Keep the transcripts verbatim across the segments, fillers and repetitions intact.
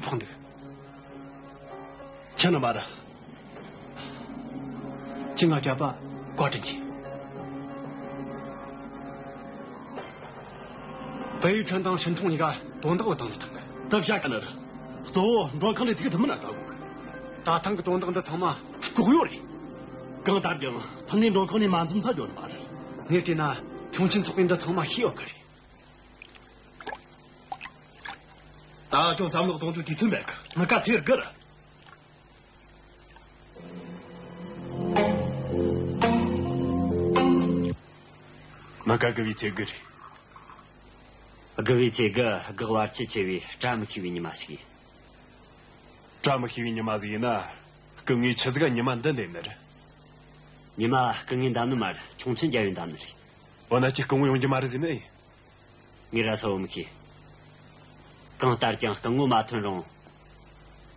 ཕོག་འདུག་ཁྱེད་རྣམ་པར། ཁྱེད་ང་སྐྱབས་པ་བཀའ་དྲིན་ཆེ། བལ་ཡུལ་ཁྲོན་དང་ཧྲིན་ཁྲོང་གཉིས་ཀ་དོན་དག་བཏང་ནས་ཐང་གི། ད་བྱ་ག་ནི་རེད། གཙོ་བོ་མགྲོན་ཁང་ལས་ཐིག་ཐུབ་མིན་ན་ལྟ་དགོས་གི། ད་ཐང་གི་དོན་དག་འདི་ཚང་མ་ལྐོག་གཡོ་རེད། གང་ལྟར་ཀྱང་ཕ་ངའི་མགྲོན་ཁང་ནས་མ་འཛོམས་ས་ཡོད་མ་རེད། ངས་བལྟས་ན་ཁྱུང་ཆེན་ཚོགས་པས་འདི་ཚང་མ་ཤེས་ཡོད་གི་རེད། ད་ཁྱོད་བསམ་བློ་གཏོང་རྒྱུ་དུས་ཚོད་མེད་གི། མི་དགའ་ཚེ་དགུ་རེད། མི་དགའ་དགུ་བའི་ཚེ་དགུ་རེད། དགུ་བའི་ཚེ་དགུ་གེགས་བར་ཁྱད་ཆེ་བའི་བཀྲ་མི་ཤིས་པའི་ཉི་མ་ཞིག་ཡིན། བཀྲ་མི་ཤིས་པའི་ཉི་མ་ཟིག་ཡིན་ན། སྐུ་ངོས་ཆི་ཟིག་ག་ཉི་མ་འདི་འདེམས་ནི་རེད། ཉི་མ་སྐུ་ངོས་འདེམས་ནི་མ་རེད། ཁྱུང་ཆེན་རྒྱལ་བོས་འདེམས་ནི་རེད། འོ་ན་ཁྱེད་སྐུ་ངོ་ཡོང་རྒྱུ་མ་རེད་ཟེར་ནི་ཡིན། ངས་ར་སོ་བོ་མི་ཤེས། གང་ལྟར་ཀྱང་སྐུ་ངོ་མ་ཐོན་རུང་།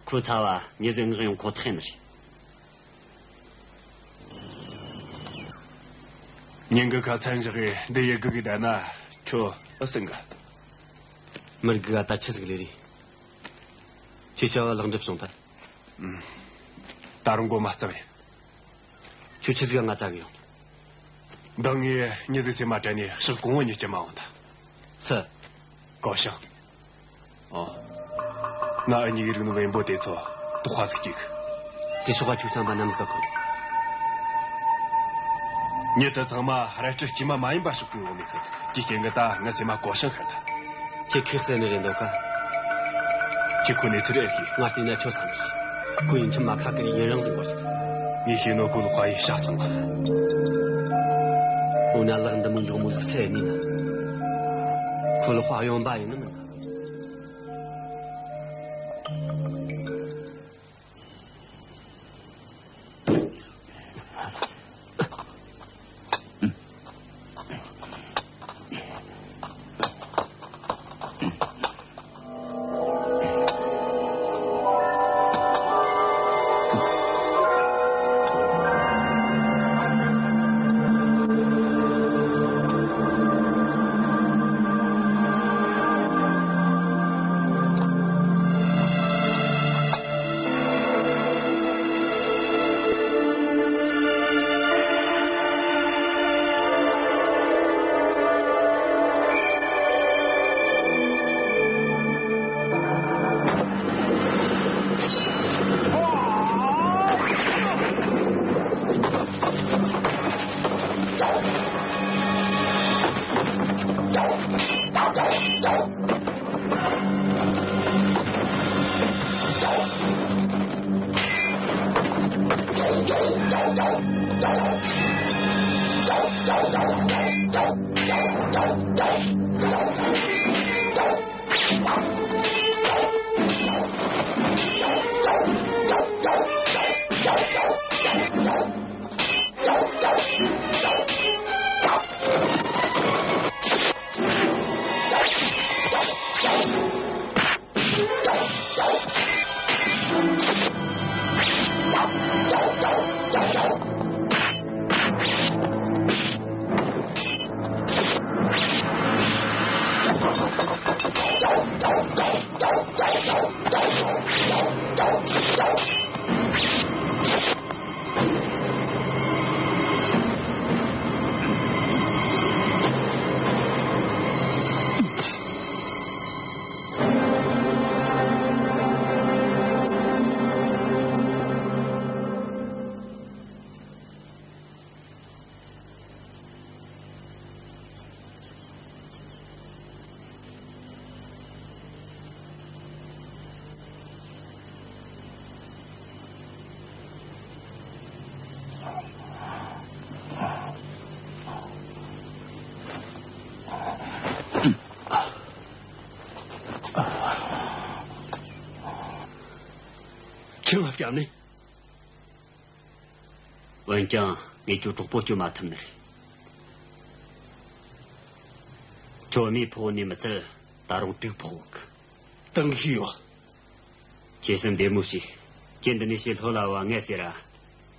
ཁོའི་ཚབ་བ་མྱི་ཟིག་མངགས་ཡོང་ཁོ་ཐག་ཡིན་ནི་རེད། ཉིན་གུང་ཁ་མཚན་བཞག་གི་འདི་ཡི་གུ་གི་བསྡད་ན་ཁྱོད་ཨེ་ཟིན་གི། མི་རིགས་ག་ད་ཆི་ཟིག་ལས་རེད། ཁྱེད་ཆ་བ་ལེགས་འགྲུབ་སོང་ད། ཨུམ། ད་རུང་མགོ་མ་བརྩམས་ཡིན། ཁྱོད་ཆི་ཟིག་ང་བཙལ་གི་ཡོང་། མདང་ངས་མྱི་ཟིག་སེམས་མ་དྲན་ནས་ཕྱོགས་གང་བོ་ཉིད་ཀྱི་མ་འོང་ད། སུ། ཀའོ་ཞང་། ཨོ། ང་ཨ་མྱེས་ཀྱི་རིག་ནོ་བེམ་པོ་དེ་ཚོ་དོགས་པ་ཟིག་སྐྱེས་གི། དེ་ཕྱོགས་ཁ་ཁྱུག་ཚང་པ་ནམ་ཟིག་ག་ཁོ། མྱི་དེ་ཚང་མ་རལ་གྲི་དཀྱུས་མ་མ་ཡིན་པ་ཕྱོགས་གི་འོང་ནས་ཁ་ཚིག་དེ་རྐྱེན་གི་ད་ངའི་སེམས་མ་ཀའོ་ཞང་ཤར་ད། ཁྱེད་ཁོས་གསལ་ནི་རེད་འདོད་ག། ཁྱེད་ཁོ་གནས་ཚུལ་ཨེ་ཤེས། ང་བལྟས་ན་ཁྱོད་ཚང་མ་ཤེས། ཁོ་ཡིན་ཁྱིམ་མ་ཁ་ཀི་རེ་ཡུན་རིང་ཟིག་བར་ཤོག། ངས་ཤེས་ནོ་ཁོ་ལོག་པ་ཡི་ཤ་སང་། འོ་ན་ལག་འདི་མོ་མགྱོགས་མོ་ཟིག་སེ་ནི་ན། ཁོ་ལོག་པ་གཡོན་པ་ཡིན་ནི་མིན་ན། ཁྱེད་ལ་སྐྱབས་ནས། འོན་ཀྱང་ངས་ཁྱོད་གྲོགས་པོ་སྐྱོབ་མ་ཐུབ་ནི་རེད། ཁྱོད་མེ་ཕོག་ནས་མི་ཚད་ད་རུང་དུག་ཕོག་གི། དང་གི་ཤི་ཡོད། ཁྱེད་སེམས་བདེ་མོ་བྱོས། ཁྱེད་འདི་ནས་ཕྱིར་ལྷོད་ལ་བ་ངས་ཟེར་ར།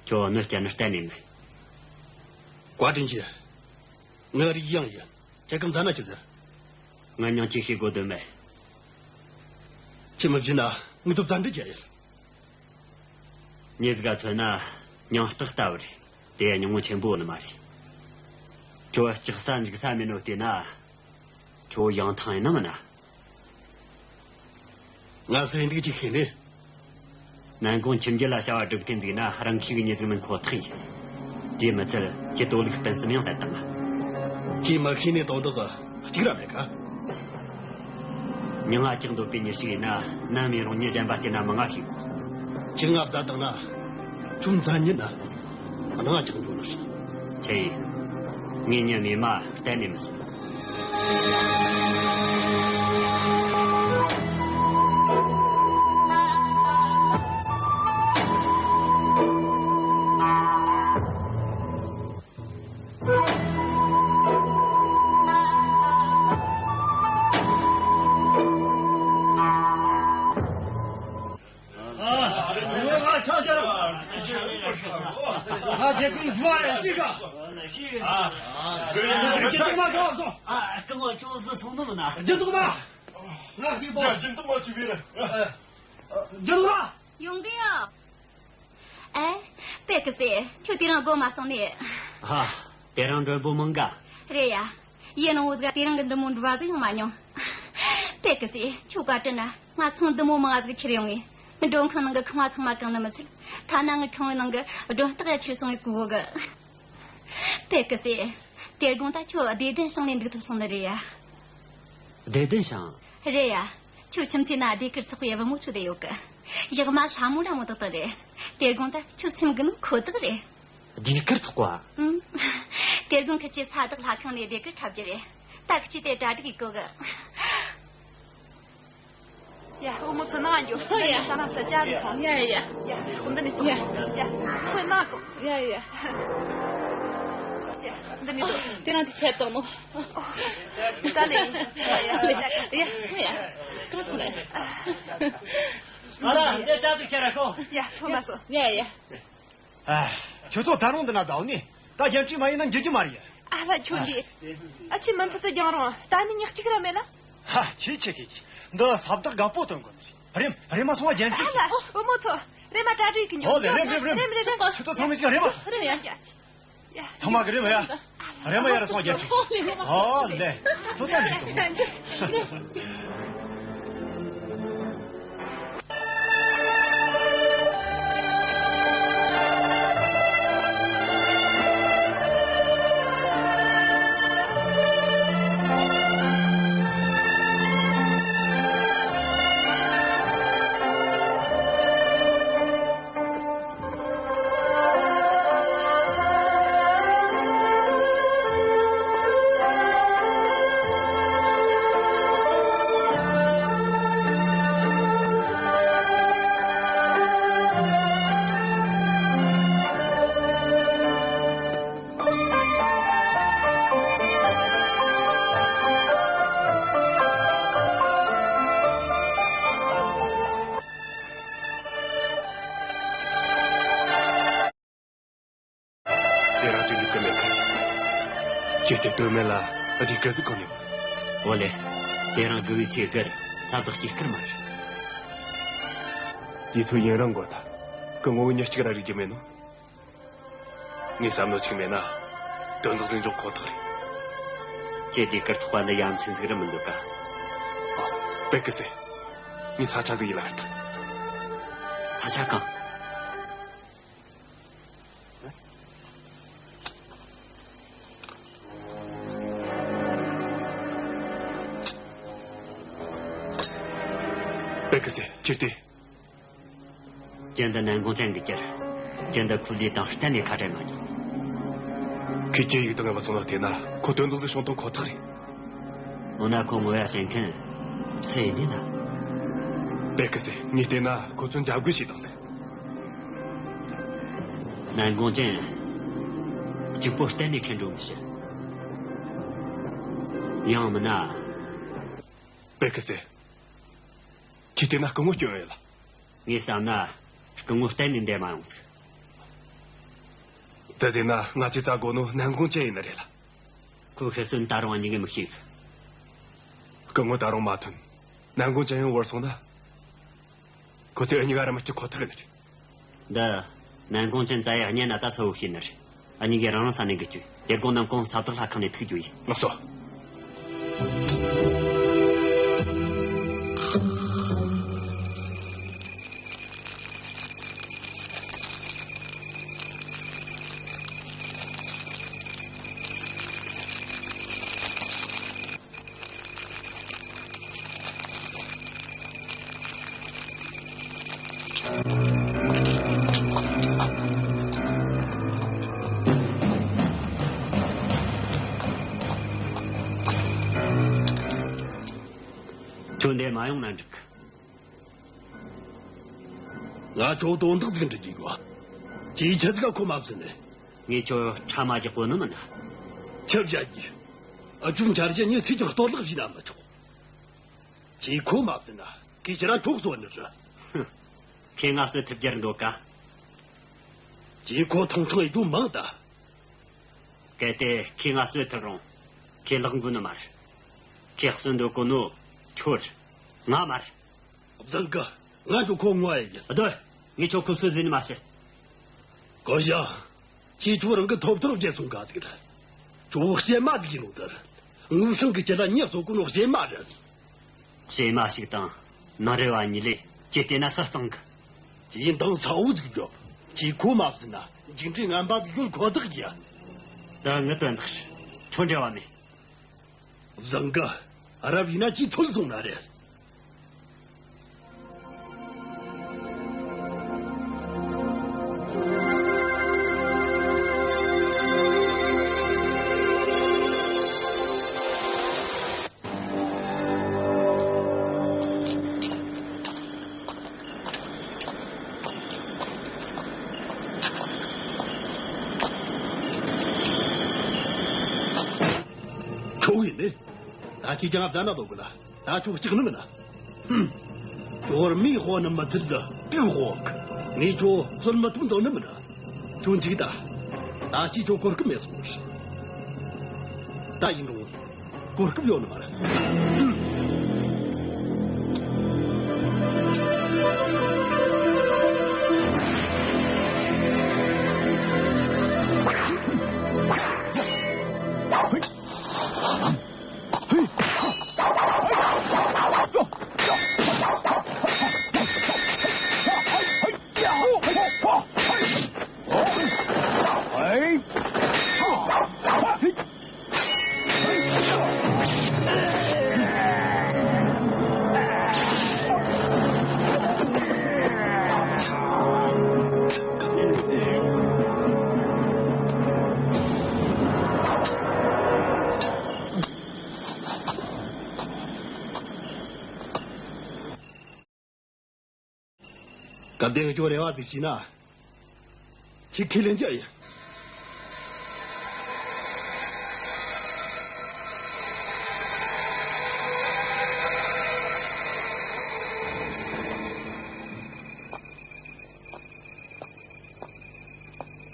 ཁྱོད་གནོད་སྐྱེལ་ནི་གཏན་ནས་མེད། བཀའ་དྲིན་ཆེ། ང་རིག་ཡང་ཡིན། ཁྱེད་ཀྱི་མཛའ་ན་ཅི་ཟེར། ང་མྱིང་ཅིག་ཤེས་དགོས་དོན་མེད། ཁྱེད་མི་བྱིན་ན། ངེད་ཚོ་བཙན་འདྲི་བྱས་ཡོད། མྱི་ཟིག་ག་མཚོན་ན་མྱིང་རྟགས་ལྟ་བུ་རེད། དེ་ཡ་སྙིང་བོ་ཆེན་པོ་ནི་མ་རེད། ཁྱོད་སྐྲག་ས་འཇིགས་ས་མེད་ནོ་བལྟས་ན། ཁྱོད་ཡང་ཐང་ཡིན་ནམ་མིན་ན། ང་སུ་ཡིན་འདུག་ཅིག་ཤེས་ནི། ནན་གུང་ཁྱིམ་རྒྱུད་ལ་བྱ་བ་སྒྲུབ་མཁན་ཟིག་ན་རང་ཤེས་ཀྱི་མྱི་ཟིག་མིན་ཁོ་ཐག་ཡིན། དེ་མི་ཚད་ཁྱེད་དོ་ལུགས་སྤེན་སྲིད་མིང་བསད་བཏང་། ཁྱེད་མ་ཤེས་ནི་དོན་དག་གཅིག་ར་མེད་ག། མྱིང་ང་སྐྲག་འདོད་པའི་མྱི་ཞིག་ཡིན་ན་ནམ་ཡིན་རུང་མྱི་གཞན་པ་བལྟས་ན་མི་ང་ཤེས་གོ། ཁྱེད་ང་བཟའ་བཏང་ན་ཁྱོད་མཚན་ཉིད་ན། ང་ཅག་འགྲོ་ནི་རེད། ཁྱེད་ཡིན། ངས་མྱི་རྨས་མ་གཏན་ནས་མི་བཟོ། ཡོང་གི་ཡོད། ཨེ། པེ་ཀི་སེ། ཁྱོད་དེ་རིང་སྒོ་མ་སོང་ནས། ཧ། དེ་རིང་མགྲོན་པོ་མང་ག། རེད་ཡ། ཡིན་རུང་འུ་ཟིག་དེ་རིང་གི་འདི་མོ་འགྲུལ་བ་ཟིག་ཡོང་མ་མྱོང་། པེ་ཀི་སེ། ཁྱོད་བཀའ་དྲིན་ན་ང་ཚོང་འདི་མོ་མང་ཟིག་ཁྱེར་ཡོང་ངས། མགྲོན་ཁང་ནང་གི་ཁང་བ་ཚང་མ་གང་ནི་མི་ཚད། ཐ་ན་ངའི་ཁང་བའི་ནང་གི་སྒྲོན་སྟེགས་ཡ་ཁྱེར་སོང་ངས་གོ་གི། པེ་ཀི་སེ། དེ་དགོང་ད་ཁྱོད་བདེ་ལྡན་ཞིང་ལས་འདུག་ཐུབ་སོང་ནི་རེད་ཡ། བདེ་ལྡན་ཞིང་། རེད་ཡ། ཁྱོད་ཁྱིམ་མཚེས་ན་ཟློས་གར་ཚོགས་པའི་བུ་མོ་ཚོ་བསྡད་ཡོད་གི། ཡག་མ་ལྷ་མོ་ར་མོ་ཏག་ཏག་རེད། དེ་དགོང་ད་ཁྱོད་སེམས་འགུལ་ནོ་ཁོ་ཐག་རེད། ཟློས་གར་ཚོགས་པ། ཨང་། དེ་དགོང་ཁི་ཆོས་ས་བདག་ལྷ་ཁང་ནས་ཟློས་གར་འཁྲབ་རྒྱུ་རེད། ད་ཁི་ཆོས་དེ་གྲ་སྒྲིག་ཡེད་གོ་གི། ཡ། བུ་མོ་ཚོ་ནང་འགྱོ། ཡ། ས་ནང་ས་ཅག་གི་ཐོང་། ཡ་ཡ། ཡ། འདི་ནས་ཚོ། ཡ། ཡ། ཁོས་ནང་གོ། ཡ་ཡ། ཡ། འདི་ནས་ཚོ། དེ་རང་ཅིག་ཆད་བཏང་ནོ། ད་ལེ། ཡ་ཡ། ཡ་ཡ། གང་ཚོ་ལེ། ཨ་ར། འདི་ཅག་ཏུ་ཁྱེར་ར་ཤོག། ཡ། ཚོ་མ་སོ། ཡ་ཡ། ཨ། ཁྱོད་ཚོ་ད་རུང་འདི་ན་བསྡད་ནི། ད་རྒྱན་ཆས་མ་ཡིན་ན་འགྱུར་རྒྱུ་མ་རེད། ཨ་ལ་ཁྱོད་འདི། ཨ་ཆི་མི་ཚེ་ཚེ་རྒྱང་རུང་ལྟ་ནི་ཉག་གཅིག་ར་མེད་ན། ཧ། ཁྱེད་ཆེ་ཁྱེད་ཀྱིས་འདི་ས་བདག་དགའ་པོ་སྟོན་དགོས་ནི་རེད། རེམ་རེམ་མ་སོང་བ་རྒྱན་ཆས། ཨ་ལ། བུ་མོ་ཚོ། རེམ་མ་གྲ་སྒྲིག་གི་ཉོ། ཨོ་ལེ། རེམ་རེམ་རེམ། རེམ་རེམ་རེམ། ཁྱོད་ཚོ་ཚང་མས་ཅིག་རེམ་མ། རེམ་ཡ། ཚང་མ་གི་རེམ་ཡ། རེམ་མ་ཡར་སོང་རྒྱན་ཆས། ཨོ་ལེ། ཚོ་ད་འགྲིག་གི། དེ་རང་ཚོའི་ལུས་ཀ་མེད་གི། ཁྱེད་དེ་སྟོད་སྨད་ལ་ཟློས་གར་ཟིག་གོ་ནས། འོ་ལེ། དེ་རང་དགུ་བའི་ཚེ་དགར་ས་བདག་སྐྱེས་སྐར་མ་རེད། དེ་ཚོ་ཡུན་རིང་གོ་ད། སྐུ་ངོ་བོ་མྱི་གཅིག་ར་རིག་རྒྱུ་མེད་ནོ། ངས་བསམ་ནོ་ཆིག་མེད་ན། དོན་དག་ཟིག་འཇོག་ཁོ་ཐག་རེད། ཁྱེད་དེ་ཟློས་གར་ཚོགས་པ་འདི་ཡ་མཚན་ཟིག་ར་མི་འདུག་ག། ཨ། པེ་ཀི་སེ། ངས་ས་ཆ་ཟིག་ཡིད་ལ་ཧར་ཐལ། ས་ཆ་གང་། པེ་ཀི་སེ། ཁྱེད་དེ། ཁྱེད་འདི་ནན་གུང་ཅན་གྱིས་བསྐྱུར། ཁྱེད་འདི་ཁོའི་ལས་དང་གཏན་ནས་ཁ་བྲལ་མ་མྱོང་། ཁོས་ཁྱེད་ཡིག་ཐོག་ངེས་པ་སོང་ལ་བལྟས་ན་ཁོ་དོན་དག་ཟིག་བྱུང་དོན་ཁོ་ཐག་རེད། འོ་ན་ཁོ་ངོ་ཡ་བྱེད་མཁན་སུ་ཡིན་ནི་ན། པེ་ཀི་སེ། ངས་བལྟས་ན་ཁོ་ཚོས་འཇབ་རྒོལ་བྱས་བཏང་ཟིག། ནན་གུང་ཅན་གཅིག་པོ་གཏན་ནས་ཁེར་འགྲོ་མི་བྱེད། ཡང་མིན་ན། པེ་ཀི་སེ། ཁྱེད་བལྟས་ན་སྐུ་ངོ་སྐྱོན་ཡོད་ལ། ངས་བསམ་ན་སྐུ་ངོ་གཏན་ནས་འདས་མ་ཡོང་ཟིག། དེ་བལྟས་ན་ང་ཚོས་བཙལ་དགོས་ནོ་ནན་གུང་ཅན་ཡིན་ནི་རེད་ལ། ཁོའི་ཤི་གསོན་ད་རུང་ཉིན་གི་མི་ཤེས་གི། སྐུ་ངོ་ད་རུང་མ་ཐོན། ནན་གུང་ཅན་ཡང་བོར་སོང་ན། ཁོ་ཚོས་འུ་གཉིས་ཀ་ར་མི་གཅིག་ཁོ་ཐག་ཡིན་ནི་རེད། འདི། ནན་གོང་ཅན་ཙ་ཡི་གཉེན་ན་ད་ཚ་བོ་ཤེས་ནི་རེད། འུ་གཉིས་ཀས་རང་རང་ས་ནས་འགུལ་སྐྱོད། དེ་དགོང་ནམ་གུང་ས་བདག་ལྷ་ཁང་ནས་ཐུག་རྒྱུ་ཡིན། ལགས་སོ། ཁྱོད་འདིར་མ་ཡོང་ན་འགྲིག། ང་ཁྱོད་དོན་དག་ཟིག་འདྲི་རྒྱུ་ཡོད། ཁྱོས་ཆི་ཟིག་ག་ཁོ་མ་བཟོད་ནི། ངས་ཁྱོད་ཁྲ་མ་རྒྱག་གོ་ནི་མིན་ན། ཆི་བྱ་རྒྱུ། ཨ་ཅུང་འཆར་གཞི་ཉིད་སུས་ཀྱང་གཏོར་བརླག་བྱས་ན་མི་ཆོག། ཁྱོས་ཁོ་མ་བཟོད་ན་ཁོས་ཁྱེད་རང་ཁྱོད་གསོད་ནི་རེད། ཧུམ། ཁོས་ང་གསོད་ཐུབ་རྒྱུར་འདོད་ག། ཁྱོས་ཁོ་ཐང་ཐང་ཡེད་རྒྱུ་མང་ད། གལ་ཏེ་ཁོས་ང་གསོད་ཐུབ་རུང་། ཁོས་ལག་འགུལ་ནི་མ་རེད། ཁོས་གསོད་འདོད་གོ་ནོ་ཁྱོད་རེད། ང་མ་རེད། བཟང་གི། ང་ཁྱོད་ཁོ་ངོ་ཡ་ཡིན། སྡོད། ངས་ཁྱོད་ཁོ་གསོད་ཟེར་ནི་མ་ཤི། ཀོ་ཞང་། ཁྱོས་ཁྱོད་རང་གི་ཐོབ་ཐང་བརྗེད་སོང་ག་ཟིག་རེད། ཁྱོད་བཤད་མ་ཟིག་ཡིན་ནོ་དེ་རེད། ངུ་སྲང་གི་ཁྱེད་ལ་ཉེས་གསོད་གོ་ནོ་བཤད་མ་རེད། བཤད་མ་ཞིག་དང་ནང་རེ་བ་གཉིས་ལས་ཁྱོས་བལྟས་ན་ས་གཙང་གི། ཁྱོས་འདང་ས་བོ་ཟིག་རྒྱོབ། ཁྱོས་ཁོ་མ་བཟོད་ན་མཇུག་འབྲས་ངན་པ་ཟིག་ཡོད་ཁོ་ཐག་ཡིན། ད་ངའི་དོན་དག་རེད། ཁྱོད་འབྲེལ་བ་མེད། བཟང་གི། རབ་ཡིན་ན་ཅིག་ཐོལ་སོང་ན་རེད། ཁྱོད་ཡིན་ནི། ད་ཁྱེད་ཀྱང་བཟའ་ན་འདོད་གི་ལ། ད་ཁྱོད་སྐྲག་ནི་མིན་ན། ཧུམ། ཁྱོད་མིས་དཔོག་ནི་མི་ཚད་ལ་དུག་དཔོག་གི། ངས་ཁྱོད་གསོད་མི་ཐུབ་འདོད་ནི་མིན་ན། ཁྱོད་འཇིགས་ད། ད་ཅིག་ཁྱོད་གོ་སྐབས་མེད་སོང་ནི། ད་ཡིན་རུང་། གོ་སྐབས་ཡོད་ནི་མ་རེད། སྐབས་དེར་ཁྱོད་རེ་བ་ཟིག་བྱས་ན། ཁྱོས་ཁས་ལེན་རྒྱུ་ཡིན།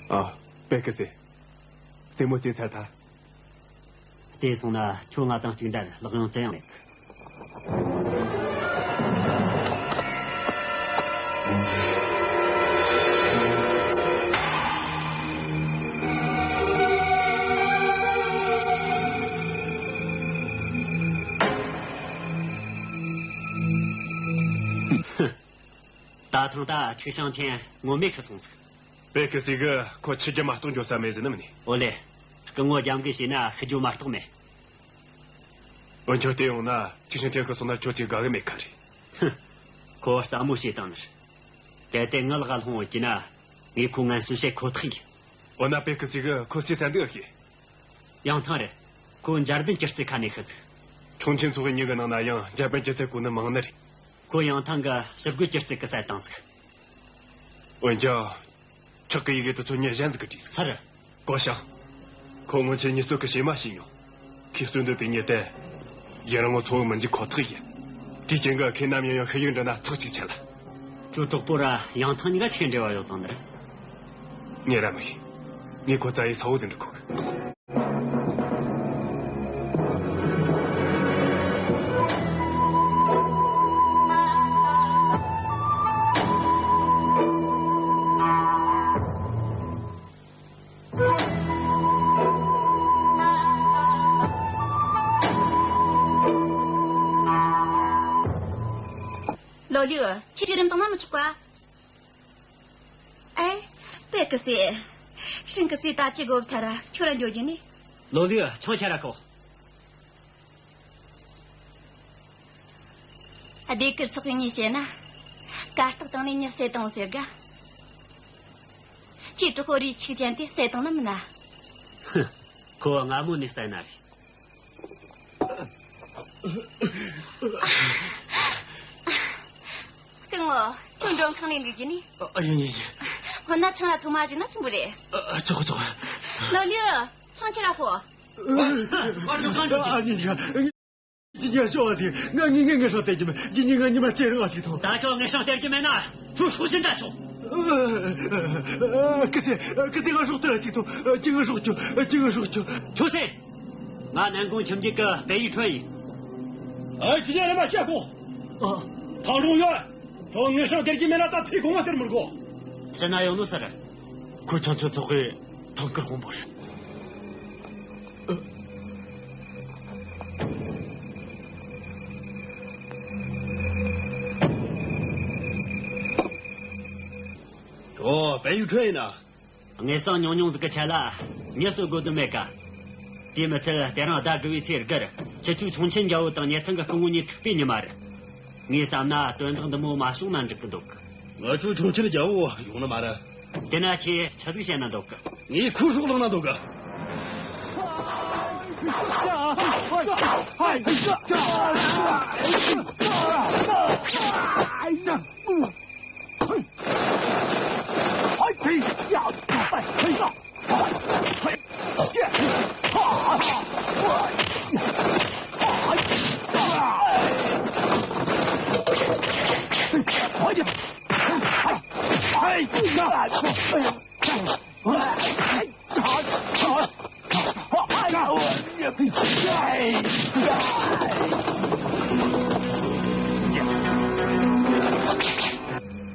ཨ། པེ་ཀི་སི། རྩེད་མོ་རྩེ་ཚར་ཐལ། བལྟས་སོང་ན་ཁྱོད་ང་དང་གཅིག་འདྲ་ལག་ཡོང་ཅི་ཡང་མེད། ད་ཐེངས་ད་ཆིག་ཤང་ཐེན་ངོ་མས་ཤི་སོང་ཟིག། པེ་ཀི་སི་གིས་ཁོ་འཆི་རྒྱུ་མ་གཏོགས་འགྱོ་ས་མེད་ཟེར་ནི་མིན་ནི། ཨོ་ལེ། སྐུ་ངོ་རྒྱབ་འགལ་བྱས་ན་ཤི་རྒྱུ་མ་གཏོགས་མེད། འོན་ཀྱང་བལྟས་ཡོང་ན་ཆིག་ཤང་ཐེན་ཤི་སོང་ན་ཁྱོད་ཀྱིས་དགའ་གི་མེད་ཁ་རེད། ཧུམ། ཁོ་སླ་མོ་བྱས་བཏང་ནི་རེད། གལ་ཏེ་ངའི་ལག་ལྷུང་ཡོད་ཀྱི་ན། ངས་ཁོ་ངན་གསོད་བྱེད་ཁོ་ཐག་ཡིན། འོ་ན་པེ་ཀི་སི་གིས་ཁོ་སུའི་ས་འདི་ཨེ་ཤེས། ཡང་ཐང་རེད། ཁོ་འཇར་པན་སྒྱུ་རྩལ་ཁ་ནས་ཤི་ཟིག། ཁྱུང་ཆེན་ཚོ་གི་མྱི་གི་ནང་ན་ཡང་འཇར་པན་སྒྱུ་རྩལ་གོ་ནི་མང་ནི་རེད། ཁོ་ཡང་ཐང་གི་ཞིབ་དགོས་སྒྱུ་རྩལ་གི་སར་བཏང་ཟིག། འོན་ཀྱང་། ཁྲག་གི་ཡི་གེ་དེ་ཚོ་མྱི་གཞན་ཟིག་གིས་བྲིས་ཟིག། ཚར། ཀོ་ཤང་། ཁོ་སྔོན་ཆད་མྱི་གསོད་གི་བྱེ་མ་བྱས་མྱོང་། ཁོས་གསོད་འདོད་པའི་མྱི་དེ། ཡུན་རིང་བོ་འཚོ་བ་མི་འཇུག་ཁོ་ཐག་ཡིན། དེའི་རྐྱེན་གྱིས་ཁོས་ནམ་ཡིན་ཡང་ཤི་གཡུག་འདྲི་ན་ཚགས་གཅིག་ཆད་ལ། ཁྱོད་གྲོགས་པོ་ར་ཡང་ཐང་གཉིས་ཀ་ཆི་འབྲེལ་བ་ཡོད་དང་ནི་རེད། ངས་ར་མི་ཤེས། ངས་ཁོ་རྩ་ཡི་ས་བོ་ཟིག་འདྲི་གོ་གི། ལིའུ། ཁྱེད་ཀྱིས་རིམ་བཏང་ན་མི་ཆོག་ག། ཨེ། པེ་ཀི་སེ། ཧྲིན་ཀི་སེ་ད་ཅི་དགོས་ཐར་ཁྱོད་ར་འགྱོ་རྒྱུ་ནི། ལོ་ལིའུ། ཆང་ཁྱེར་ར་ཤོག། སྡེ་དཀར་ཚོགས་ཀྱི་མྱི་བཤད་ན། གར་སྟེགས་སྟེང་ནས་མྱི་བསད་བཏང་ཟེར་ག། ཁྱེད་གྲོགས་པོ་རེ་ཆིག་ཅན་དེ་བསད་བཏང་ནི་མིན་ན། ཧུ། ཁོ་སྔ་མོ་ནས་བསད་ན་རེད། སྐུ་ངོ། ཁྱོད་མགྲོན་ཁང་ནས་འདུག་རྒྱུ་ནི། ཨ། ཡིན་ཡིན་ཡིན། འོ་ན་ཆང་ར་ཚང་མ་བཞེས་ན་ཆེན་པོ་རེད། ཨ། ཆོག་ཆོག། ལོ་ལིའུ། ཆང་ཁྱེར་ར་ཤོག། ཨ། ཨ། ཨ། ཉིན་ཞག་ཉིན་ཞག་ཞོགས་པ་དེ་ང་ངའི་ངའི་ངའི་སྲོག་སྟེར་གྱི་མེད། ངའི་ངའི་ངའི་ཉི་མ་ཅེ་རང་ང་ཅིག་ཐོངས། ད་ཁྱོད་ངའི་སྲོག་སྟེར་གྱི་མེད་ན་ཁྱོད་སྲོག་ཤིང་འདྲ་ཆོག། ཨ། ཀི་སེ། ཀི་སེ། ང་སྲོག་སྟེར་ར་ཅིག་ཐོངས། ཅིག་ང་སྲོག་སྐྱོབས། ཅིག་ང་སྲོག་སྐྱོབས། ཁྱོད་སེ། ང་ནན་གུང་ཁྱིམ་རྒྱུད་ཀྱི་པེ་ཡི་ཁྲོན་ཡིན། ཨ། ཁྱེད་ཀྱིས་རེམ་མ་བཤད་ཤོག། ཨ། ཐང་རུང་ཡོད། ཁྱོད་ངའི་སྲོག་སྟེར་གྱི་མེད་ན་ད་ཚེ་གང་བ་སྟེར་མི་དགོས། ཕྱི་ན་ཡོང་ནོ་ཟེར། ཁོ་ཆང་མཆོད་ཚོགས་ཀྱི་ཐང་དཀར་དཔོན་པོ་རེད། ཨོ། པེ་ཡུ་ཁྲོན་ཡིན་ན། དངུལ་སྲང་ཉུང་ཉུང་ཟིག་གི་ཆེད་ལ་མྱི་གསོད་དགོས་དོན་མེད་ཀ། དེ་མི་ཚད་དེ་རིང་ཟླ་དགུ་བའི་ཚེས་དགུར་ཁྱེད་ཚོའི་ཆུང་ཆེན་རྒྱལ་པོ་དང་ཉེ་ཚང་གི་སྐུ་ངོ་གཉིས་ཐུག་པའི་ཉི་མ་རེད། ངས་བསམ་ན་དོན་དག་འདི་མོ་མ་བྱུང་ན་འགྲིག་གི་འདུག། ང་ཚོའི་ཆུང་ཆེན་རྒྱལ་པོ་ཡོང་ནི་མ་རེད། དེ་ན་ཁྱེད་ཆི་ཟིག་བཤད་ན་འདོད་གི། ངས་ཁོའི་སྲོག་བླངས་ན་འདོད་གི།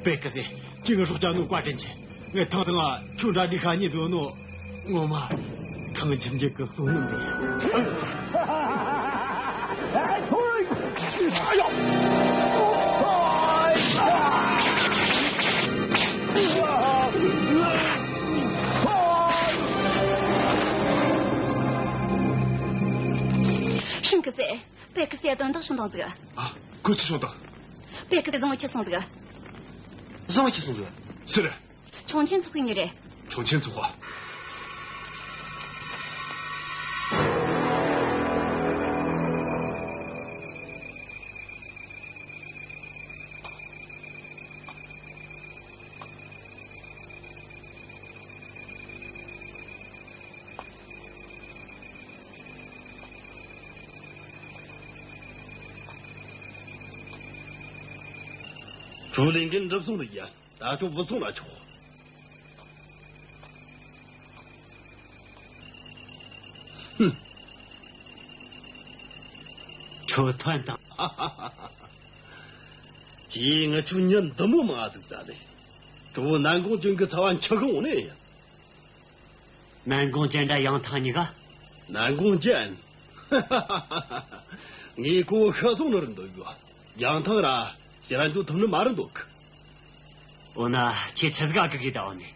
པེ་ཀི་སེ། ཁྱོས་ངའི་སྲོག་སྐྱབས་ནོ་བཀའ་དྲིན་ཆེ། ངས་ཐང་ཐང་ང་ཁྱོད་འདྲ་འདི་ཁ་ཉེ་བཟོ་ནོ། ངོ་མ་ཐང་ཁྱིམ་རྒྱུད་ཀྱི་བསོད་ནམས་རེད། ཧྲིན་ཀི་སེ། པེ་ཀི་སེ་དོན་དག་བྱུང་བཏང་ཟིག། ཨ། ཁོ་ཆི་བྱུང་བཏང་། པེ་ཀི་སེ་བཟང་བོ་ཁྱེར་སོང་ཟིག། བཟང་བོ་ཁྱེར་སོང་ཟིག། སུ་རེད། ཆུང་ཆེན་ཚོགས་པའི་མྱི་རེད། ཆུང་ཆེན་ཚོགས་པ། ཁྱོད་ལས་འགན་འགྲུབ་སོང་ལ་ཡ། ད་ཁྱོད་བུད་སོང་ན་ཆོག། ཧུམ། ཁྱོད་ཐོན་དང་། ཁྱེད་ང་ཆོའི་མྱི་འདི་མོ་མང་ཟིག་བསད་ནས། ཁྱོད་ནན་གུང་ཅན་གྱི་ཚབ་བ་འཆི་གི་འོང་ནས་ཡིན། ནན་གུང་ཅན་དང་ཡང་ཐང་གཉིས་ཀ། ནན་གུང་ཅན། ངས་ཁོ་ཤི་སོང་ནི་རེད་འདོད་ཡོད། ཡང་ཐང་ར་ཕྱིར་འགྱོ་ཐུབ་ནི་མ་རེད་འདོད་གི། འོ་ན་ཁྱེད་ཆི་ཟིག་ག་སྒུག་གི་ད་འོ་ནི།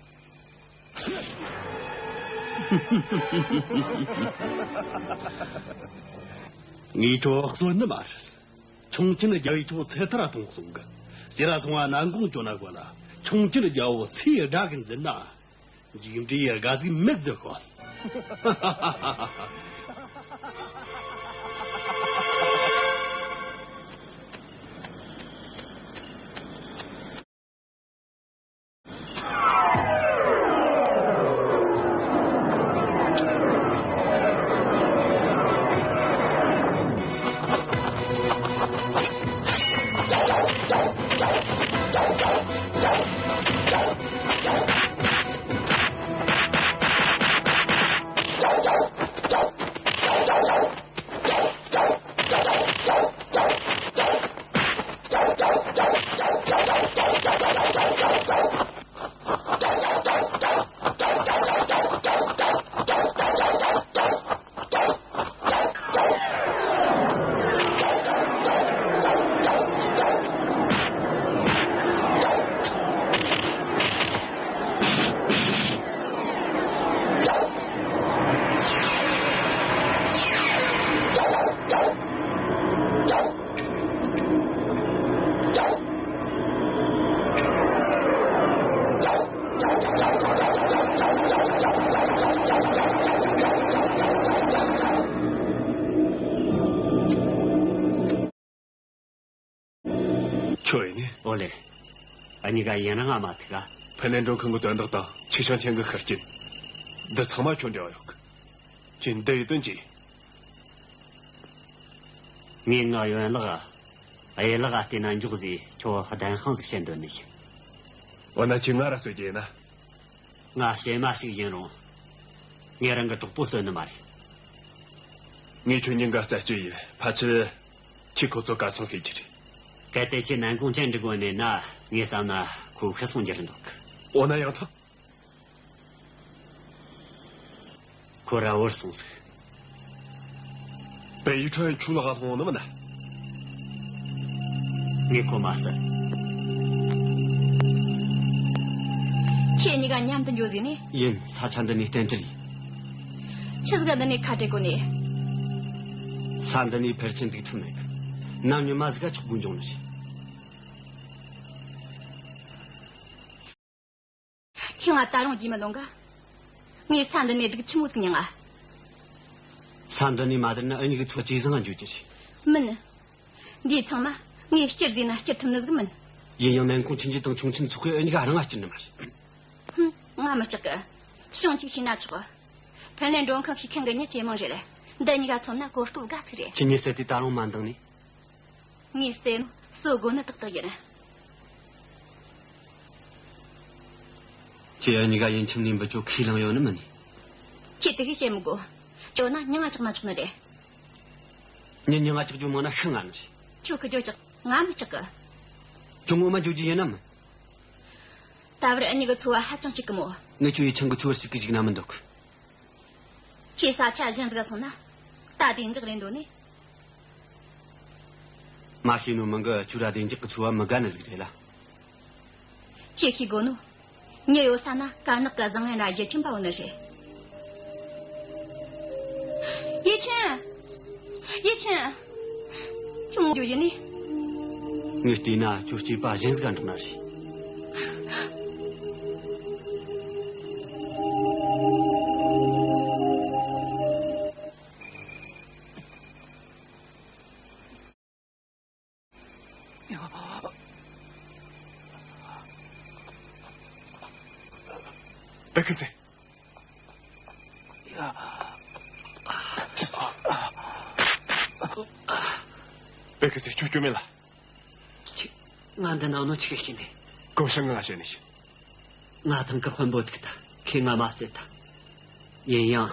ངས་ཁྱོད་གསོད་ནི་མ་རེད། ཆུང་ཆེན་རྒྱལ་པོས་ཁྱོད་ཚེ་ཐར་གཏོང་སོང་གི། ཟེར་ར་སོང་བ་ནན་གུང་ཅན་ན་གོ་ལ། ཆུང་ཆེན་རྒྱལ་པོ་སུའི་དགྲ་གི་འཛིན་ན། མཇུག་འབྲས་དགའ་ཟིག་མེད་ཟེར་ཤོག། ཨོ་ཡིན་ནི། ཨོ་ལེ། ཨ་ནི་ག་ཡིན་རང་ང་མ་ཐུག་ག་ཕན་ལེན་མགྲོན་ཁང་གི་དོན་དག་དང་ཆི་ཤང་ཆེན་གི་ཁུར་སྐྱིན། འདི་ཚང་མ་ཁྱོད་འབྲེལ་བ་ཡོད་གི་ཁྱོད་འདི་ཡི་དོན་ཅི། ངས་ངའི་ཡོན་ལག་གཡས་ལག་ག་བལྟས་ན་མགྱོགས་ཟིག་ཁྱོད་གདན་དཔང་ཟིག་བྱེད་འདོད་ནི་ཡིན། འོ་ན་ཁྱོད་ང་ར་གསོད་རྒྱུ་ཡིན་ན། ང་བྱེ་མ་ཞིག་ཡིན་རུང་། ངས་རང་གི་གྲོགས་པོ་གསོད་ནི་མ་རེད། ངས་ཁྱོད་ཉིན་འགའ་རྩད་གཅོད་ཡིན། ཕལ་ཆེར་ཁྱོས་ཁོ་ཚོ་ག་ཚོད་ཤེས་ཀྱི་རེད། གལ་ཏེ་ཁྱོད་ནན་གུང་ཅན་འགྲིག་གོ་ནས་ན། ངས་བསམ་ན་ཁོ་ཤི་སོང་རྒྱུ་རེད་འདུག་འོ་ན་ཡང་ཐང་། ཁོ་ར་བོར་སོང་ཟིག་པེ་ཡུ་ཁྲོན་ཆུ་ལ་ག་ལྷོང་ནི་མིན་ན། ངས་ཁོ་མ་བསད། ཁྱེད་གཉིས་ཀ་མཉམ་དུ་འགྱོ་ཟིག་ནི། ཡིན། ས་ཆ་འདི་ནས་གཏན་འཁྲིད་ཡིན། ཆི་ཟིག་ག་འདི་ནས་ཁ་བྲལ་གོ་ནི། ས་འདི་ནས་ཕལ་ཆེར་འདུག་ཐུབ་མེད་གི་ནམ་ཉི་མ་ཟིག་ག་ཆོག་དགོས་འབྱུང་ནི་རེད། ཁྱེད་ང་ད་རུང་རྒྱུས་མི་ལོན་ག་ངས་ས་འདི་ནས་སྡུག་ཆི་མོ་ཟིག་མྱངས་ང་། ས་འདི་ནས་མ་བསྡད་ན་འུ་གཉིས་ཀྱི་ཚོ་ཇེ་བཟང་ང་འགྱོ་རྒྱུ་རེད། མིན། འདིའི་ཚང་མ་ངས་སྐྱུར་བཟླས་ན་སྐྱུར་ཐུབ་ནི་ཟིག་མིན། ཡིན་ཡང་ནན་གུང་ཆིན་ཅི་དང་ཆུང་ཆིན་ཚོགས་ཀྱིས་འུ་གཉིས་ཀ་རང་ང་སྐྱུར་ནི་མ་རེད། ཧུམ། ང་མི་སྐྲག་གི་ཤིང་ཅིག་ཤེས་ན་ཆོག་ཕན་ལེ་མགྲོན་ཁང་ཤེས་མཁན་གྱི་མྱི་ཇེ་མང་རེད། འདི་གཉིས་ཀ་མཚོན་ན་གོ་སྐབས་དགའ་ཚིག་རེད། ཁྱེད་གཉིས་བསད་དེ་ད་རུང་མ་འདང་ནི། ངས་བསད་ནོ་གསོད་དགོས་ནི་ཏག་ཏག་ཡིན། ཁྱེད་འུ་གཉིས་ཀ་ཡིན་ཁྱིམ་ནས་འབུད་རྒྱོ་ཁས་བླངས་ཡོད་ནི་མིན་ནི། ཁྱེད་དེ་གིས་བཤད་མི་དགོས། ཅོ་ན་མྱིང་ང་ཆག་ན་ཆོག་ནི་རེད། མྱི་མྱིང་ང་ཆག་རྒྱུ་མང་ན་ཤི་ང་ནི་རེད། ཁྱོད་ཁི་རྒྱོ་ཆག་ང་མི་ཆག་གི་ཁྱོད་ངོ་མ་འཇོག་རྒྱུ་ཡིན་ནམ། ད་བར་འུ་གཉིས་ཀྱི་འཚོ་བ་ཧ་ཅང་སྐྱིད་གི་མོ། ངས་ཁྱོད་ཡིད་ཆེན་གི་འཚོ་བར་ཞིག་གི་ཞིག་ན་མི་འདུག་ཁྱེད་ས་ཆ་གཞན་ཟིག་སོང་ན་ད་བདེ་འཇགས་རེད་འདོད་ནི། མ་ཤེས་ནོ་མིན་གི་ཁྱོད་ར་བདེ་འཇགས་ཀྱི་འཚོ་བ་མི་དགའ་ནི་ཟིག་རེད་ལ། ཁྱེད་ཤེས་དགོས་ནོ། མྱི་ཡོད་ས་ན་དཀར་ནག་གི་བཟང་ངན་ར་གཞི་ཁྱིམ་པ་བོ་ནི་རེད། ཡེ་ཆེན། ཡེ་ཆེན། ཁྱོད་ངོ་རྒྱུ་ཡིན་ནི། ངས་བལྟས་ན་ཁྱོད་སྐྱེས་པ་གཞན་ཟིག་ག་འགྲོགས་ན་རེད། པེ་ཁི་སེ། པེ་ཁི་སེ་ཁྱོད་སྐྱོན་མེད་ལ། ཁྱེད། ང་འདི་ནང་ནོ་ཆི་གེ་ཤི་ནས། ཀོ་ཤང་ང་བཤད་ནས་ཤི། ང་ཐང་ཀར་དཔོན་པོ་ཐུག་ད་ཁྱེད་ང་མ་བསད་ད། ཡིན་ཡང་།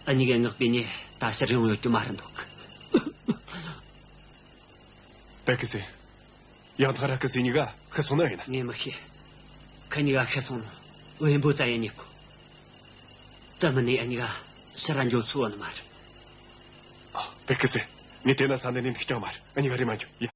ཨ་ནི་གའི་ངག་པའི་ཉེ་ད་ཕྱིར་ཡོང་ཡོད་རྒྱུ་མ་རེད་འདུག་པེ་ཁི་སེ། ཡང་ཐག་ར་ཁི་སེ་གཉིས་ཀ་ཤི་སོང་ན་ཡིན་ན། ངས་མི་ཤེས། ཁི་གཉིས་ཀ་ཤི་སོང་ནོ། བེམ་པོ་ཙ་ཡེ་ཉེ་ཁོ། ད་མི་ནི་ཨ་གཉིས་ཀ་ཕྱིར་ར་འགྱོ་ཚུགས་བ་ནི་མ་རེད། ཨ། པེ་ཁི་སེ། ངས་དེ་ན་ས་འདི་ནས་འདུག་ཀྱང་མ་རེད། ཨ་གཉིས་ཀ་རེ་མ་འཇུ། ཡ།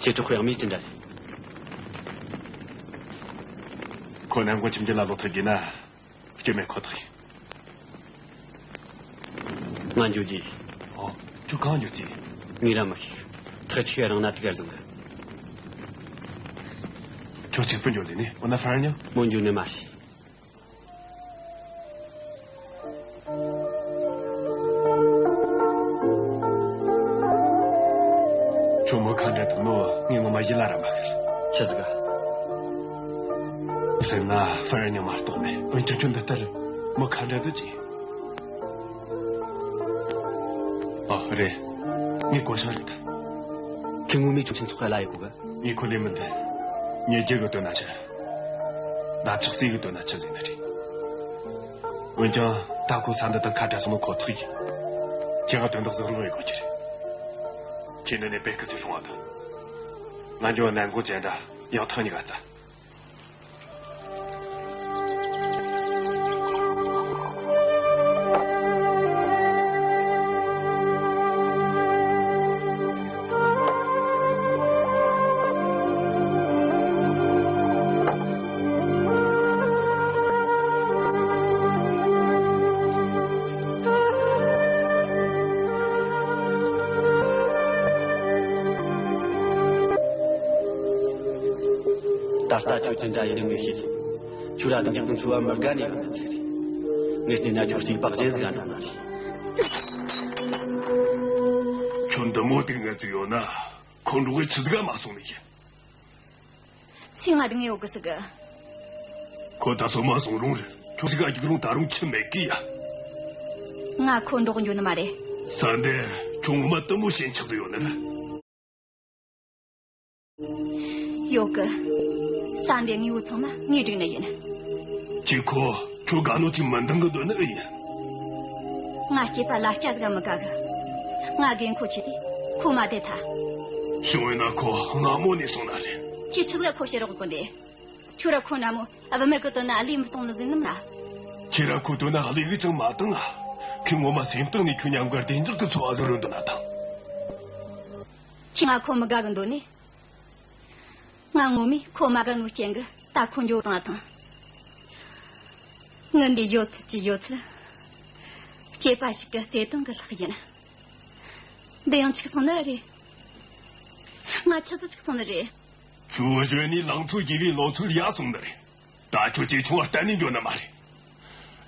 ཁྱེད་ཚོ་ཁོ་ཡང་མི་ཅི་འདྲ་རེད། ཁོ་ནམ་གོང་ཁྱིམ་རྒྱུད་ལ་ལོག་ཐུབ་རྒྱུ་ན། སྐྱོན་མེད་ཁོ་ཐག་ཡིན། ང་འགྱོ་རྒྱུ་ཡིན། ཨོ། ཁྱོད་གང་འགྱོ་རྩིས། ངས་ར་མི་ཤེས། ཐག་ཆོད་རང་ན་དེ་གར་བཟང་གི་ཁྱོད་གཅིག་པུ་འགྱོ་ཟེར་ནས། འོ་ན་ཧྥ་རན་ཉང་། མོ་འགྱོ་ནས་མ་ཤེས། ཁྱོད་མོ་ཁ་འདྲ་འདུག་ནོ། ངས་ངོ་མ་ཡིད་ལ་ར་མ་ཤེས། ཆི་ཟིག་ག་ཟེར་ན་ཧྥ་རན་ཉང་མ་གཏོགས་མེད། འོན་ཀྱང་ཁྱོད་འདི་ལྟར་མོ་ཁ་འདྲ་འདུག་ཅི། ཨ། རེད། ངས་གོ་ཤང་རེད་ད། ཁྱེད་ངོ་མའི་ཆུང་ཆེན་ཚོགས་ལ་ཡི་གོ་གི་ངས་ཁོ་ལས་མི་འདི། ཉེ་རྒྱུ་གི་དོན་ན་ཆི། འདབ་ཆགས་རྩེ་གི་དོན་ན་ཆི་ཟེར་ནི་རེད། འོན་ཀྱང་ད་ཁོ་ས་འདི་དང་ཁ་བྲལ་སོང་ནོ་ཁོ་ཐག་ཡིན། ཁྱེད་ང་དོན་དག་ཟིག་རོགས་ཡེ་དགོས་ཀྱི་རེད། ཁྱེད་འདི་ནས་པེ་ཁི་སེ་སྲུང་བ་དང་། ང་འགྱོ་ནན་གོང་ཅན་དང་ཡང་ཐང་གཉིས་ཀ་བཙལ། ད་ལྟ་ཁྱོད་ཅི་འདྲ་ཡིན་ངས་ཤེས། ཁྱོད་ལ་བདེ་འཇགས་དང་འཚོ་བ་མི་དགའ་ནས་ཡོད་ནི་ཟིག་རེད། ངས་བལྟས་ན་ཁྱོད་སྐྱེས་པ་གཞན་ཟིག་ཨ་འགྲོ་ན་རེད། ཁྱོད་འདི་མོ་དེ་ངལ་རྩོལ་ཡོད་ན་ཁོ་འགྲོགས་གི་ཆི་ཟིག་ག་མ་སོང་ནི་ཡིན། སུས་ང་སྡུག་བསྔལ་ཡོད་གི་ཟིག་གི། ཁོ་ད་སོ་མ་སོང་རུང་རེད། ཁྱོད་ཟིག་ག་རྒྱུག་རུང་ད་རུང་ཁྱི་མེད་གི་ཡ། ང་ཁོ་འགྲོགས་འགྱོ་ནི་མ་རེད། ས་འདི་ཁྱོད་ངོ་མ་དུ་མོ་ཞེན་ཆགས་ཡོད་ནི་རེད། ཡོད་གི། ས་འདི་དངོས་པོ་ཚང་མ་ངས་སྒྲིག་ནི་ཡིན། ཁྱེད་ཁོ་ཁྱོད་དགའ་ནོ་ཅིག་མི་འདང་གི་འདོད་ནི་ཨེ་ཡིན། ང་སྐྱེས་པ་ལ་སྐྱ་ཟིག་མི་དགའ་གི། ང་རྒན་ཁོ་ཆེ་དུས་ཁོ་མ་བསྡད་ཐལ། བྱུང་བས་ན་ཁོ་སྔ་མོ་ནས་སོང་ན་རེད། ཁྱེད་ཆི་ཟིག་ཁོ་ཕྱིར་རོགས་གོ་འདི། ཁྱོད་ར་ཁོ་འདྲ་མོ་བུད་མེད་གི་དོན་ན་བློས་མི་གཏོང་ནི་ཟིག་ནམ་ལ། ཁྱེད་ར་ཁོ་དོན་ན་བློས་གི་ཅང་མ་བཏང་ང་། ཁོས་ངོ་མ་སེམས་གཏིང་ནས་ཁྱོད་མཉམ་གི་བདེ་འཇགས་ཀྱི་འཚོ་བ་ཟིག་རོལ་འདོད་ན་ཐང་། ཁྱེད་ང་ཁོ་མི་དགའ་གི་འདོད་ནི། ང་ངོ་མས་ཁོ་མ་དགའ་ནོ་རྐྱེན་གི་ད་ཁོ་འགྱོ་བཏང་ཐང་། ངི་འདི་ཡོད་ཚད་ཀྱི་ཡོད་ཚད། སྐྱེས་པ་ཞིག་གི་བརྩེ་དུང་གི་ལྷག་ཡིན། འདི་ཡང་འཆུག་སོང་ནི་རེད། ང་ཆི་ཟིག་འཆུག་སོང་ནི་རེད། ཁྱོད་གཞོན་ནུའི་ལང་ཚོ་རྒྱས་པའི་ལོ་ཚོད་ཡར་སོང་ནི་རེད། ད་ཁྱོད་ཇེ་ཆུང་བ་གཏན་ནས་འགྱོ་ནི་མ་རེད།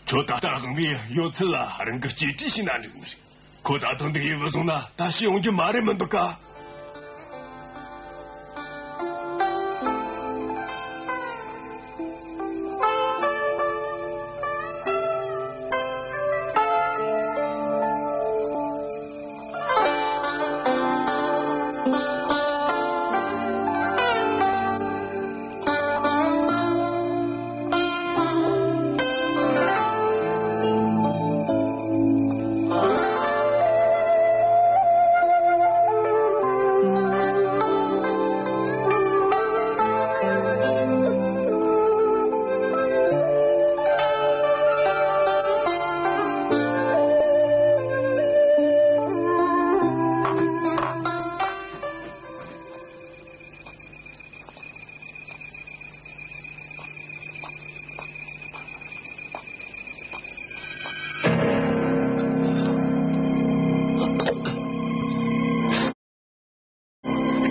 ཁྱོད་ད་ལྟ་དབང་བའི་ཡོད་ཚད་ལ་རང་གི་གཅེས་སྤྲས་བྱས་ན་འགྲིག་ནི་རེད། ཁོ་ད་དུང་འདི་ཡི་བུད་སོང་ན་ད་ཤི་ཡོང་རྒྱུ་མ་རེད་མི་འདུག་ག།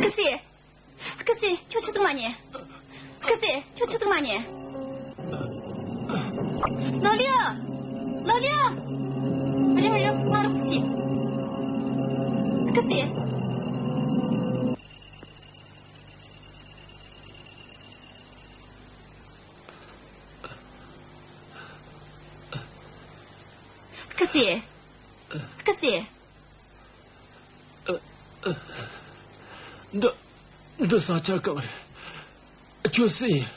སྐུ་སྲས། སྐུ་སྲས། ཁྱོད་ཆི་ཟིག་མ་ཉན། སྐུ་སྲས། ཁྱོད་ཆི་ཟིག་མ་ཉན། ལོ་ལི། ལོ་ལི། རེམ་རེམ་མ་རོགས་བྱེད། སྐུ་སྲས། སྐུ་སྲས། སྐུ་སྲས། འདི། འདི་ས་ཆ་གང་རེད། ཁྱོད་སུ་ཡིན།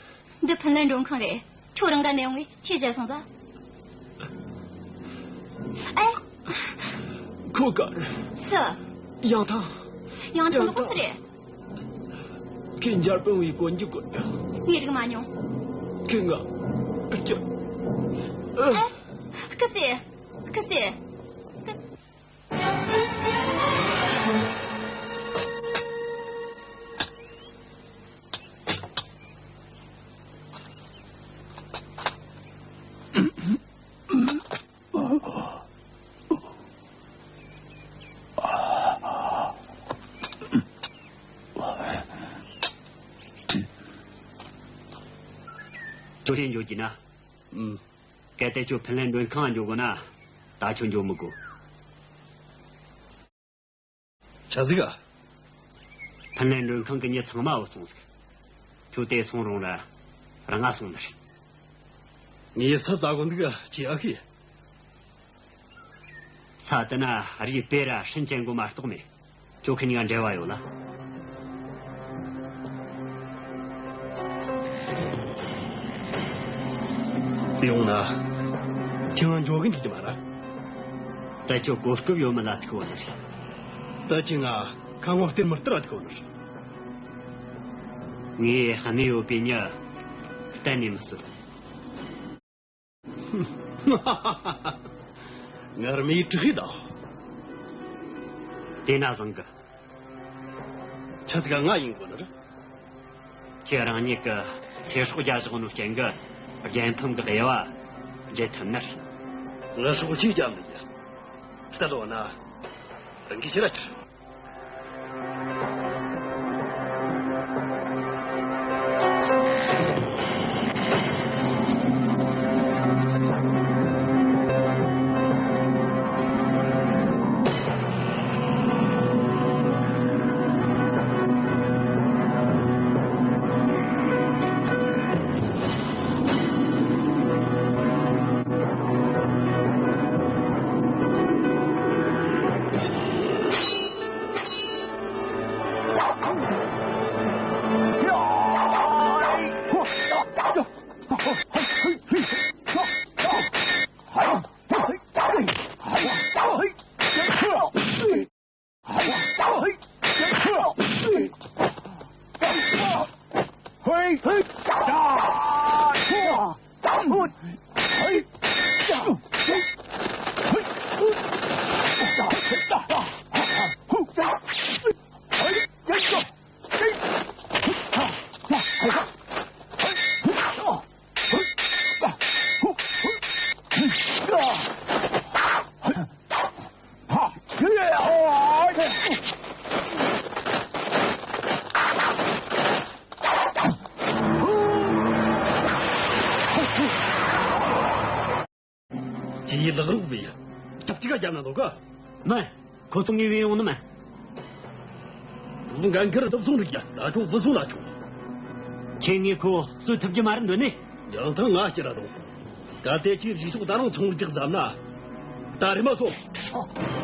འདི་ཕིན་ལན་མགྲོན་ཁང་རེད། ཁྱོད་རང་ག་ནས་ཡོང་ངས་ཁྱེད་བཞག་སོང་ཙང་། ཨེ། ཁོ་ག་རེད། སུ། ཡང་ཐང་། ཡང་ཐང་། ཡང་ཐང་། ཁོ་སུ་རེད། ཁོས་འཇར་པན་བའི་གོན་རྒྱུ་གོན། ངས་རིག་མ་མྱོང་། ཁོས་ང་། ཨེ། སྐུ་སྲས། སྐུ་སྲས། སྐུ། ཁྱོད་ཆེན་འགྱོ་གི་ན། ཨུམ། གལ་ཏེ་ཁྱོད་ཕིན་ལན་མགྲོན་ཁང་འགྱོ་དགོས་ན། ད་ཁྱོད་འགྱོ་མི་དགོས། ཆ་ཟིག་ག། ཕིན་ལན་མགྲོན་ཁང་གི་མྱི་ཚང་མ་བུད་སོང་ཟིག། ཁྱོད་དེ་སོང་རུང་ར་རང་ང་སོང་ནི་རེད། ངས་ས་བཙལ་གོ་འདུག་ག་ཁྱེད་ཨ་ཁི། ས་དེ་ན་རིའི་སྤེ་ར་སྲིན་ཅན་གོ་མ་གཏོགས་མེད། ཁྱོད་ཁི་གཉིས་ཀ་འབྲེལ་བ་ཡོད་ལ། ཡོང་ན། ཁྱེད་ང་འགྱོ་གི་འཇུག་རྒྱུ་མ་ར། ད་ཁྱོད་གོ་སྐབས་ཡོད་མེད་ལ་ཐུག་བ་ནི་རེད། ད་ཁྱེད་ང་ཁ་ངོ་སྟེར་མི་སྟེར་བ་ཐུག་བ་ནི་རེད། ངས་གནས་ཡོད་པའི་མྱི་གཏན་ནས་མི་གསོད། ངར་མའི་དྲི་ཧི་དང་། དེ་ན་བཟང་གི། ཆ་ཚིག་ང་ཡིན་དགོས་ནི་རེད། ཁྱེད་རང་ཉིད་ཀྱི་ཚེ་སྲོག་རྒྱ་བཞག་ནོ་རྐྱེན་གྱིས་རྒྱལ་ཕམ་གྱི་དབྱེ་བ་འབྱེད་ཐུབ་ནི་རེད། ང་སྲོག་ཆེས་རྒྱབ་ནི་ཡིན། ལྟ་ལོ་ན། རང་གིས་ཕྱིར་ར་ཁྱེར། ཁྱེད་ཡི་ལག་རོགས་བས་ཡ། ཅབ་ཅིག་ག་རྒྱབ་ན་འདུག་ག་མ། ཁོ་ཚོ་ངའི་བས་ཡོང་ནི་མ། ལུང་འགན་ཁུར་སློབ་སོང་རིགས་ཡ། ད་ཁྱོད་བུ་སོང་ལ་ཆོག་ཁྱེད་ངས་ཁོ་གསོད་ཐུབ་རྒྱུ་མ་རེད་འདོད་ནི། ཡང་ཐང་ང་ཁྱེད་ར་དང་། གལ་ཏེ་ཁྱེད་བཞུགས་ཤོག་ད་རང་ཚོང་རྒྱག་བསམ་ན། ད་རེ་མ་སོང་།